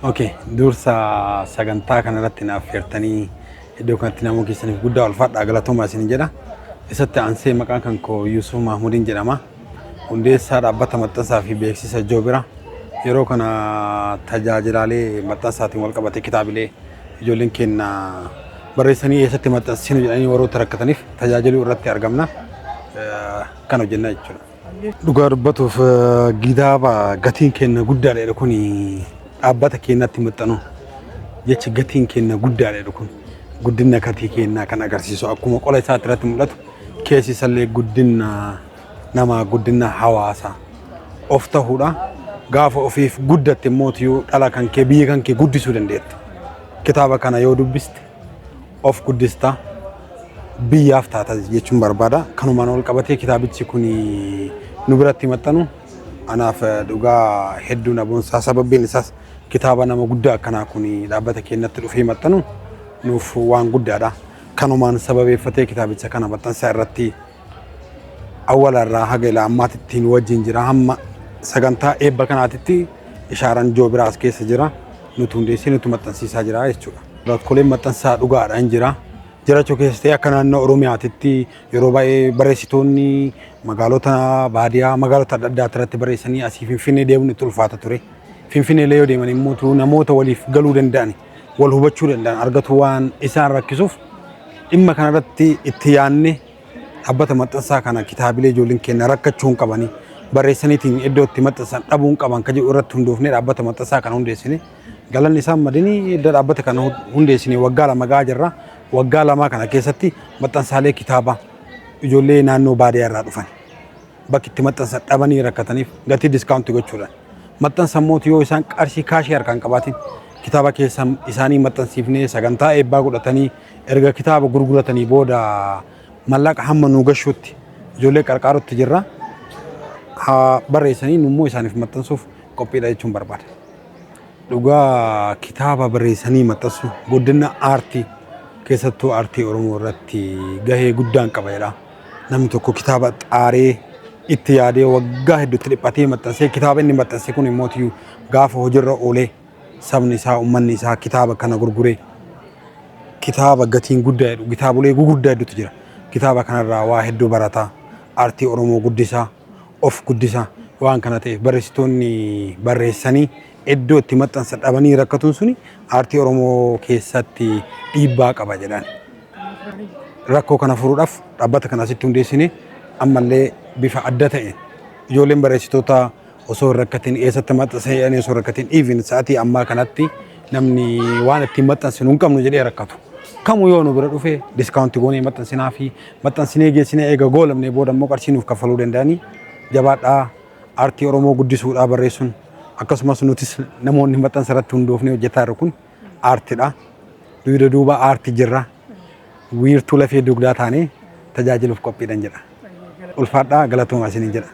Okay, dursa sagantaa kanarratti naaf affeertanii iddoo kanatti namoota keessaniif guddaa ulfaadhaa, galatoomaa isin jedha. Isatti aansee maqaan kan koo Yusuf Mahmudiin jedhama. Hundeessaa dhaabbata maxxansaa fi beeksisa Joobira. Yeroo kana tajaajilaalee maxxansaatiin wal qabate, kitaabilee ijoolleen keenya barreessanii eessatti maxxansinu jedhanii warroota rakkataniif tajaajiluu irratti argamna. Kan hojjenna jechuudha. Dhugaa dubbatuuf, kitaaba "Gatiin keenya guddaadha" jedhu kun dhaabbata keenyatti maxxanu, jechi "gatiin keenya guddaadha" jedhu kun guddina gatii keenyaa kan agarsiisu, akkuma qola isaatti irratti mul'atu keessi isallee guddina namaa, guddina hawaasaa of ta'uudha. Gaafa ofiif guddatte immoo dhala kan kee, biyya kan kee guddisuu dandeetta. Kitaaba kana yoo dubbiste of guddista, biyyaaf taata jechuun barbaada. Kanumaan ol qabatee kitaabichi kun nu biratti maxxanu anaaf dhugaa hedduu na boonsaa. Sababbiin isaas kitaaba nama guddaa akkanaa kun dhaabbata keenyatti dhufee maxxanu nuuf waan guddaadha. Kanumaan sababeeffatee kitaabicha kana maxxansaa irratti awwala irraa haga ilaa ammaatitti nu wajjin jira. Hamma sagantaa eebba kanaatitti ishaaraan Joobiraas keessa jira. Nuti hundeessee nuti maxxansiisaa jira jechuudha. Rakkooleen maxxansaa dhugaadhaan jira. Jiraachuu keessa ta'e, akka naannoo Oromiyaatitti yeroo baay'ee barreessitoonni magaalota baadiyyaa, magaalota adda addaa irratti barreessanii asii Finfinnee deemuun itti ulfaata ture. Finfinnee illee yoo deeman immoo namoota waliif galuu danda'an, wal hubachuu danda'an argatu waan isaan rakkisuuf, dhimma kanarratti itti yaadne dhaabbata maxxansaa kana kitaabilee ijoolleen keenya rakkachuu hin qabanii, barreessaniitiin iddoo itti maxxansan dhabuu hin qaban kan jedhu irratti hundoofnee dhaabbata maxxansaa kana hundeessine. Galanni isaan madini iddoo dhaabbata kana hundeessine waggaa 2 gahaa jirra. Waggaa 2 kana keessatti maxxansaalee kitaabaa ijoollee naannoo baadiyyaa irraa dhufan bakki itti maxxansan dhabanii rakkataniif gatii discount gochuudhaan, maxxansa immoo yoo isaan qarshii cash harkaan qabaatin kitaaba keessa isaanii maxxansiifnee, sagantaa eebbaa godhatanii erga kitaaba gurguratanii booda mallaqa hamma nu gashuutti ijoollee qarqaarutti jirra. Haa barreessanii, nummoo isaaniif maxxansuuf qophiidha jechuun barbaada. Dhugaa, kitaaba barreessanii maxxansu guddina aartii, keessattuu aartii Oromoo irratti gahee guddaan qaba jedha. Namni tokko kitaaba xaaree, itti yaadee, waggaa hedduutti dhiphatee maxxansee, kitaaba inni maxxanse kun immoo gaafa hojiirra oolee sabni isaa, uummanni isaa kitaaba kana gurguree, kitaaba gatiin guddaa jedhu, kitaabolee gurguddaa hedduutu jira. Kitaaba kanarraa waa hedduu barataa, aartii Oromoo guddisaa, of guddisaa. Waan kana ta'eef barreessitoonni barreessanii iddoo itti maxxansa dhabanii rakkatuun suni aartii Oromoo keessatti dhiibbaa qaba jedhan. Rakkoo kana furuudhaaf dhaabbata kana asitti hundeessine. Ammallee bifa adda ta'een ijoolleen barreessitoota osoo hin rakkatin, eessatti maxxansa jedhanii osoo hin rakkatin, even sa'atii ammaa kanatti namni waan ittiin maxxansinu hin qabnu jedhee rakkatu. Kamuu yoo nu bira dhufe discount goonee maxxansinaa fi maxxansinee geessinee, eega goolamnee booda immoo qarshii nuuf kaffaluu danda'anii. Jabaadhaa, aartii Oromoo guddisuudhaa barreessuun, akkasumas nutis namoonni maxxansa irratti hundoofnee hojjetaa jirru kun aartiidha. Dugda duuba aartii jirra. Wiirtuu lafee dugdaa taanee tajaajiluuf qophiidhan jedha. Ulfaadhaa, galatooma isiniin jedha.